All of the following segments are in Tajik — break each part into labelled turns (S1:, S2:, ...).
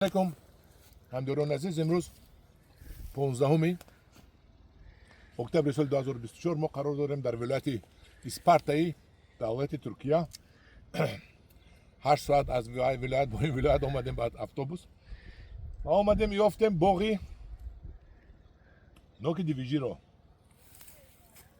S1: Алейкум, ҳамдиёрони азиз. Имрӯз 15 октябри соли 2024 мо қарор дорем дар вилояти Испартаи давлати Туркия. 8 соат аз вилоят бо ин вилоят омадем, баъд автобус ва омадем, ёфтем боғи ноки дивижиро.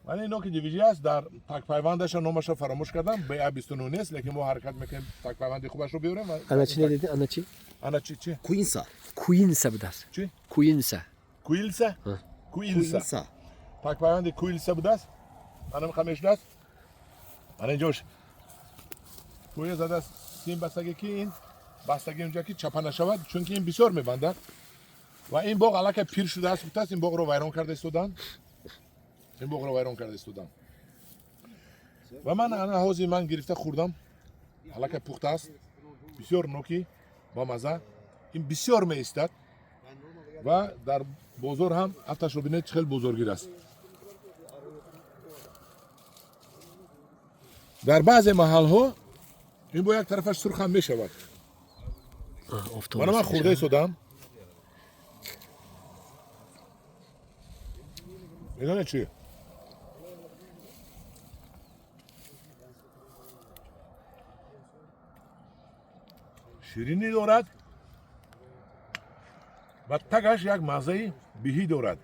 S1: Вале ноки дивижи аст, дар такпайвандаша номаша фаромӯш кардам, ба 29 нест, лекин мо ҳаракат мекунем такпайванди хубашро биёрем.
S2: Ана чӣ недиди? Ана чӣ?
S1: Ана чи чи?
S3: Куинса.
S2: Куинса будааст.
S1: Чӣ?
S2: Куинса.
S1: Куилса. Куилса.
S3: Куинса.
S1: Такпайванди куилса будааст. Ана меха мешудааст. Ана инҷош кӯя задааст, сим бастагӣ, ки ин бастагӣ унҷа, ки чапа нашавад, чунки ин бисёр мебандад. Ва ин боғ аллакай пир шудааст, гуфтааст, ин боғро вайрон карда истоданд, ин боғро вайрон карда истоданд. Ва ман ана ҳозир ман гирифта хӯрдам, аллакай пухта аст, бисёр ноки бамаза. Ин бисёр меистад ва дар бозор ҳам афташро бинед, чӣ хел бозоргир аст. Дар баъзе маҳалҳо ин бо як тарафаш сурх ҳам мешавад. Мана ман хӯрда истодам. Медонед чӣ? Ширинӣ дорад ва тагаш як маззаи биҳӣ дорад.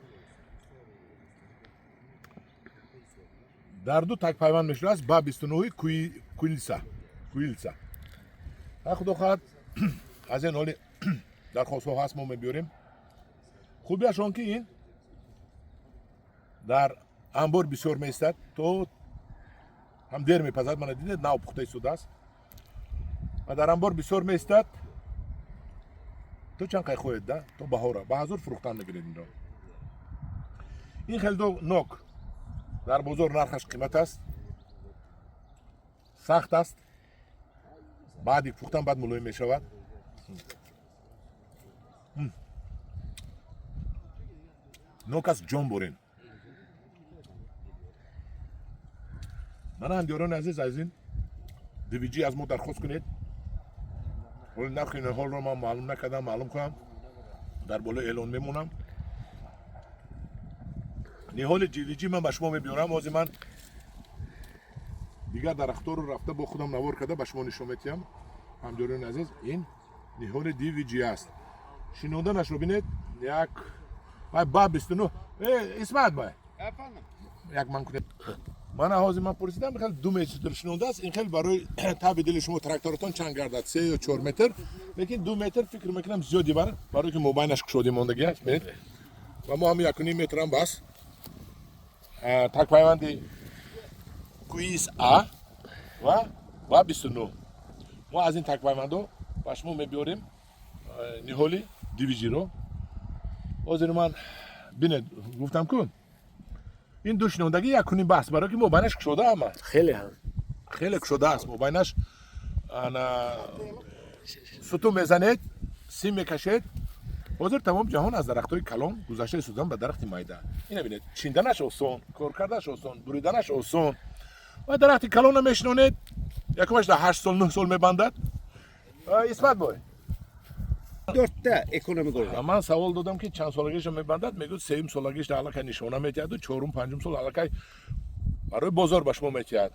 S1: Дар ду такпайванд мешудааст, ба 29 куилса, куилса. Худо хоҳад, аз ин ҳоли дархостҳо ҳаст, мо мебиёрем. Хубиаш он ки ин дар анбор бисёр меистад, то ҳам дер мепазад. Мана дидед, нав пухта истодааст ва дар анбор бисёр меистад, то чанд қай хоҳед да, то баҳора ба ҳазур фурӯхтан мегиред инро. Ин хел нок дар бозор нархаш қимат аст, сахт аст, баъди пухтан баъд мулоим мешавад. Нок аст, ҷон борин. Мана, ҳамдиёрони азиз, аз ин дивиҷӣ аз мо дархост кунед. Ҳоли нархи ниҳолро ман маълум накардам, маълум кунам, дар болои эълон мемонам. Ниҳоли дивиҷӣ ман ба шумо мебиёрам. Ҳозир ман дигар дарахторо рафта бо худам навор карда ба шумо нишон метиҳам. Ҳамдиёрони азиз, ин ниҳоли дивиҷӣ аст. Шинонданашро бинед, як вай ба 29. Исмат бай, як ман кунед. Мана ҳозир ман пурсидам, хел 2 метр шинондааст. Ин хел барои таби дили шумо тракторатон чанд гардад, 3 ё 4 метр, лекин 2 метр фикр мекунам зиёди бар, барои ки мобайнаш кушодӣ мондагӣ аст. Бинед, ва мо ҳам 1,5 метрам бас. Такпайванди куис а ва ба 29. Мо аз ин такпайвандо ба шумо мебиёрем ниҳоли дивиҷиро. Ҳозир ман бинед, гуфтам ку, ин ду шинондагӣ 1,5 баҳс, барои ки мобайнаш кушода ама.
S2: Хеле ҳам.
S1: Хеле кушода аст мобайнаш. Ана сутун мезанед, сим мекашед. Ҳозир тамоми ҷаҳон аз дарахтҳои калон гузашта истодан ба дарахти майда. Ина бинед, чинданаш осон, кор карданаш осон, буриданаш осон. Ва дарахти калонро мешинонед, якумаш дар 8 сол, 9 сол мебандад. Исмат бой.
S3: Dörtte ekonomik olarak.
S1: Ман савол додам, ки чанд солагиша мебандад, мегӯяд, сеюм солагиш аллакай нишона метиҳаду чорум, панҷум сол аллакай барои бозор ба шумо метиҳад.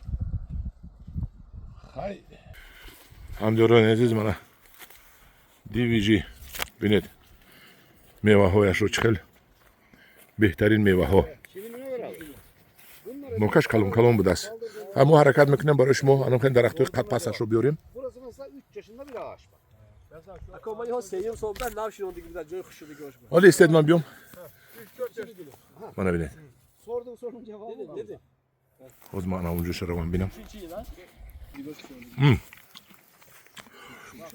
S1: Хай, ҳамдиёрони азиз, мана дивижи, бинед меваҳояшро, чӣ хел беҳтарин меваҳо. Нокаш калон калон будааст. Мо ҳаракат мекунем барои шумо анохел дарахтҳои қадпасташро биёрем.
S3: Burası mesela 3 yaşında bir ağaç bak.
S2: Ако ман иҳо сеюм сол буда, нав шинондагӣ буда, ҷои хушшудагӣ бошад.
S1: Ҳоли истед, ман биём. Мана бинед.
S3: Sorduğum sorunun cevabı mı?
S2: Деди.
S1: Ҳоз ман ана унҷоша равам, бинам.
S2: Чӣ чи на?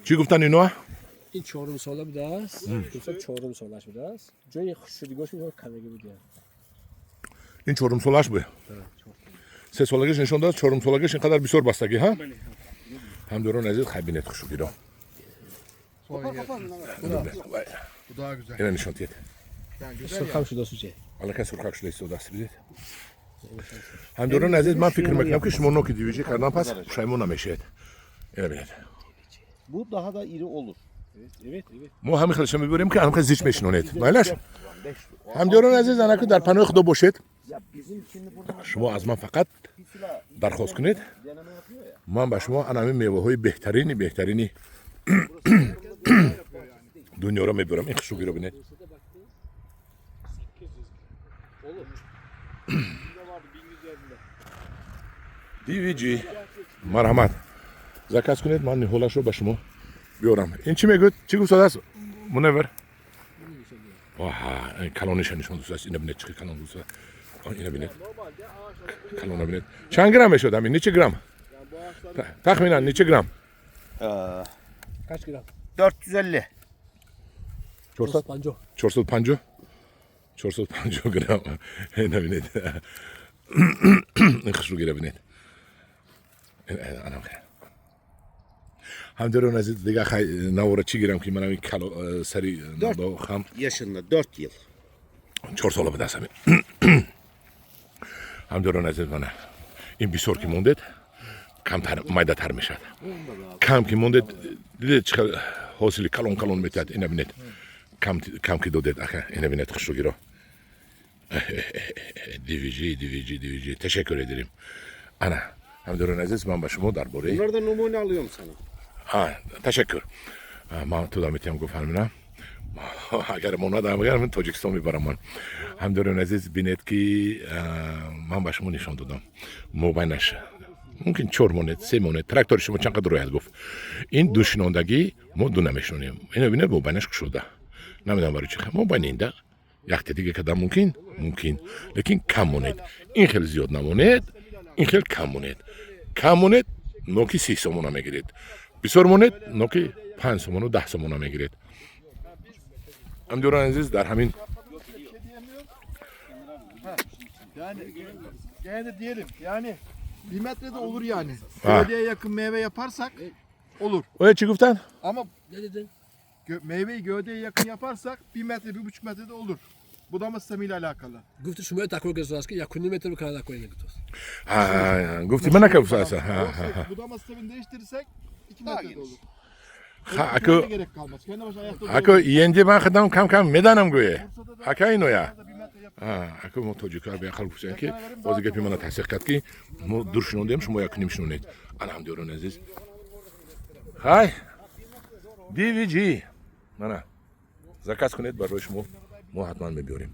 S1: Чӣ гуфтан иноа?
S2: Ин чорум сола будааст. Гуфта, чорум солаш будааст. Ҷои хушшудагиаш иҳо кадагӣ будия.
S1: Ин чорумсолааш бу, 3 солагиш нишон дод, чорумсолагиш ин қадар бисёр бастагӣ ҳа. Ҳамдиёрони азиз, хай, бинед хушугиро.
S4: Bu daha güzel.
S1: Ина нишон диҳед.
S4: Yani güzel.
S2: Сурхам шудааст уҷе.
S1: Аллакай сурхак шуда истодааст, бинед. Ҳамдиёрони азиз, ман фикр мекунам, ки шумо ноки дивижӣ кардан пас пушаймон намешавед. Ина бинед.
S3: Bu daha da iri olur.
S2: Evet.
S1: Мо ҳамин хелша мебарем, ки ҳамин зич мешинонед. Майлаш, ҳамдиёрони азиз, анаку дар паноҳи Худо бошед.
S3: Ya bizim şimdi burada
S1: Шумо аз ман фақат дархост кунед,
S3: deneme yapıyor ya.
S1: Ман ба шумо ана ҳамин меваҳои беҳтарини беҳтарини дунёро мебарам. Ин хушугиро бинед.
S2: Bursa'da baktınız 800 gram. Olur.
S4: Bizde vardı 1150.
S1: Dvg, марҳамат, заказ кунед, ман ниҳолашро ба шумо биёрам. Ин чӣ мегӯд? Чӣ гуфтадааст, Мунаввар? Оҳа, калониша нишон додааст. Ина бинед, чӣ калон гуфтааст. Ина бинед,
S4: Normalde ağaçlarda
S1: калона бинед. Чанд грамм мешуд ҳамин? Нечи грамм?
S4: Yani bu ağaçların
S1: Тахминан нечи грамм?
S2: Kaç gram?
S3: 450.
S1: 400
S2: 50.
S1: 450, 450 грамм. Ина бинед, ин хушругира бинед. Анам ҳамдиёрони азиз, дига хай навора чӣ гирам, ки манам ин кало сари хам.
S3: Yaşında 4 yıl.
S1: 4 сола ба даст ҳамин. Ҳамдиёрони азиз, мана ин бисёр ки мондед, камтар майдатар мешавад, кам ки мондед, дидед, чӣ хел ҳосили калон калон метиҳад. Ина бинед, кам кам ки додед, ака, ина бинед хушругиро. Дивижи, дивижи, дивижи, ташаккур дорем. Ана, ҳамдиёрони азиз, ман ба шумо дар бораи
S3: Bunlardan numune alıyorum sana.
S1: А, ташаккур. А, ман туда метиҳам, гуфт ҳамина. Агар мо надам, агар ман Тоҷикистон мебарам ман. Ҳамдиёрони азиз, бинед, ки ман ба шумо нишон додам. Мобайнаш мумкин чор монед, се монед, трактори шумо чанд қадр рояд, гуфт. Ин ду шинондагӣ мо ду намешинонем. Ино бинед, мобайнаш кушода. Намедонам барои чӣ. Мобайни инда якте дига кадам мумкин, мумкин. Лекин кам монед. Ин хел зиёд намонед, ин хел кам монед. Кам монед, ноки 30 сомона мегиред. Бисёр монед, ноки 5 сомону 10 сомона мегиред. Ҳамдиёрони азиз, дар ҳамин
S4: Yani gene de diyelim yani 1 metrede olur yani.
S1: Ha.
S4: Gövdeye yakın meyve yaparsak olur.
S1: Оя, чӣ гуфтанд?
S4: Ama
S2: Ne dedin?
S4: Meyveyi gövdeye yakın yaparsak 1 metre, 1,5 metrede olur. Budama sistemiyle alakalı.
S2: Гуфти шумо такрор гузоштааст, ки 1,5 метр канада коина гуфтааст.
S1: Гуфти ман накафтааса.
S4: Olsa budama sistemini değiştirirsek 2 metrede olur.
S1: Аку
S4: Öyle gerek kalmaz. Kendi başına ayakta durur.
S1: Аку енди ман худам кам кам меданам, гӯе ака, иноя.
S4: Bursa'da 1 metre yap.
S1: Аку мо тоҷикҳо беақл гуфтем, ки бози гапи мана тасдиқ кард, ки мо дур шинондем, шумо якуним шинонед. Ана, ҳамдиёрони азиз, хай, DVG, мана, заказ кунед, барои шумо мо ҳатман мебиёрем.